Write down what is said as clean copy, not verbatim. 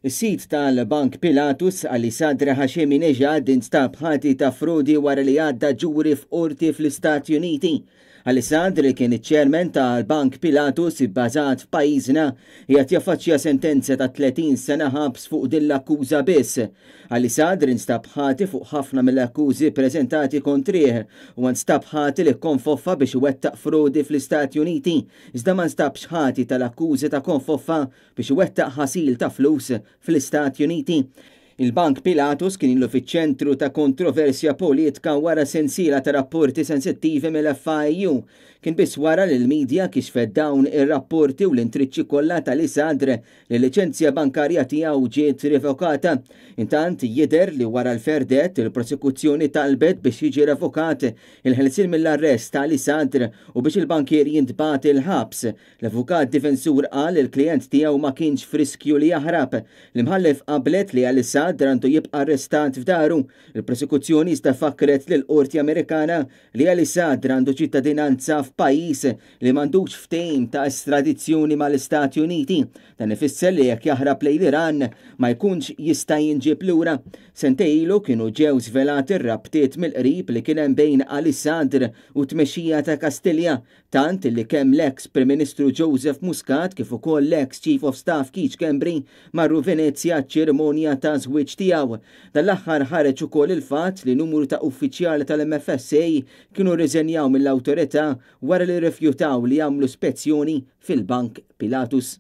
Is-sid tal-Bank Pilatus, Ali Sadr Hashemi Nejad instab ħati ta' frodi wara li għadda ġuri f'qorti fl-Istati Uniti. Ali Sadr li kien iċ-chairman tal-Bank Pilatus ibbażat f'pajjiżna qiegħed jaffaċċja sentenza ta' 30 sena ħabs fuq din l-akkuża biss. Ali Sadr instab ħati fuq ħafna mill-akkużi ppreżentati kontrih u nstab ħati li kkonfoffa biex iwettaq frodi fl-Istati Uniti iżda ma nstabx ħati tal-akkużi ta' konfoffa biex iwettaq ħasil ta' flus fl-Istati Uniti. Il-Bank Pilatus kien ilu fiċ-ċentru ta' kontroversja politika wara sensiela ta' rapporti sensittivi mill-FIU. Kien biss wara li l-midja kixfet dawn ir-rapporti u l-intriċċi kollha ta' Ali Sadr li l-liċenzja bankarja tiegħu ġiet revokata. Intant jidher li wara l-verdett il-prosekuzzjoni talbet biex jiġi revokat il-ħelsien mill-arrest ta' Ali Sadr u biex il-bankier jintbagħat il-ħabs. L-avukat difensur qal li l-klijent tiegħu ma kienx f'riskju li jaħrab. L-Imħallef qablet li Ali Sadr għandu jibqa' arrestat f'daru. Il-prosekuzzjoni iżda fakkret lill-Qorti Amerikana li Ali Sadr għandu ċittadinanza f'pajjiż li m'għandux ftehim ta' estradizzjoni mal-Istati Uniti. Dan ifisser li jekk jaħrab lejn l-Iran ma jkunx jista' jinġieb lura. Sentejn ilu kienu ġew żvelati r-rabtiet mill-qrib li kien hemm bejn Ali Sadr u t-tmexxija ta' Kastilja. Tant li kemm l-eks Prim Ministru Joseph Muscat kif ukoll l-eks Chief of Staff Keith Schembri marru Venezja għaċ-ċerimonja ta' żwieġ tiegħu. Dan l-aħħar ħareġ ukoll il-fatt li numru ta' uffiċjali tal-MFSA kienu rriżenjaw mill-awtorità wara li rrifjutaw li jagħmlu spezzjoni fil-Bank Pilatus.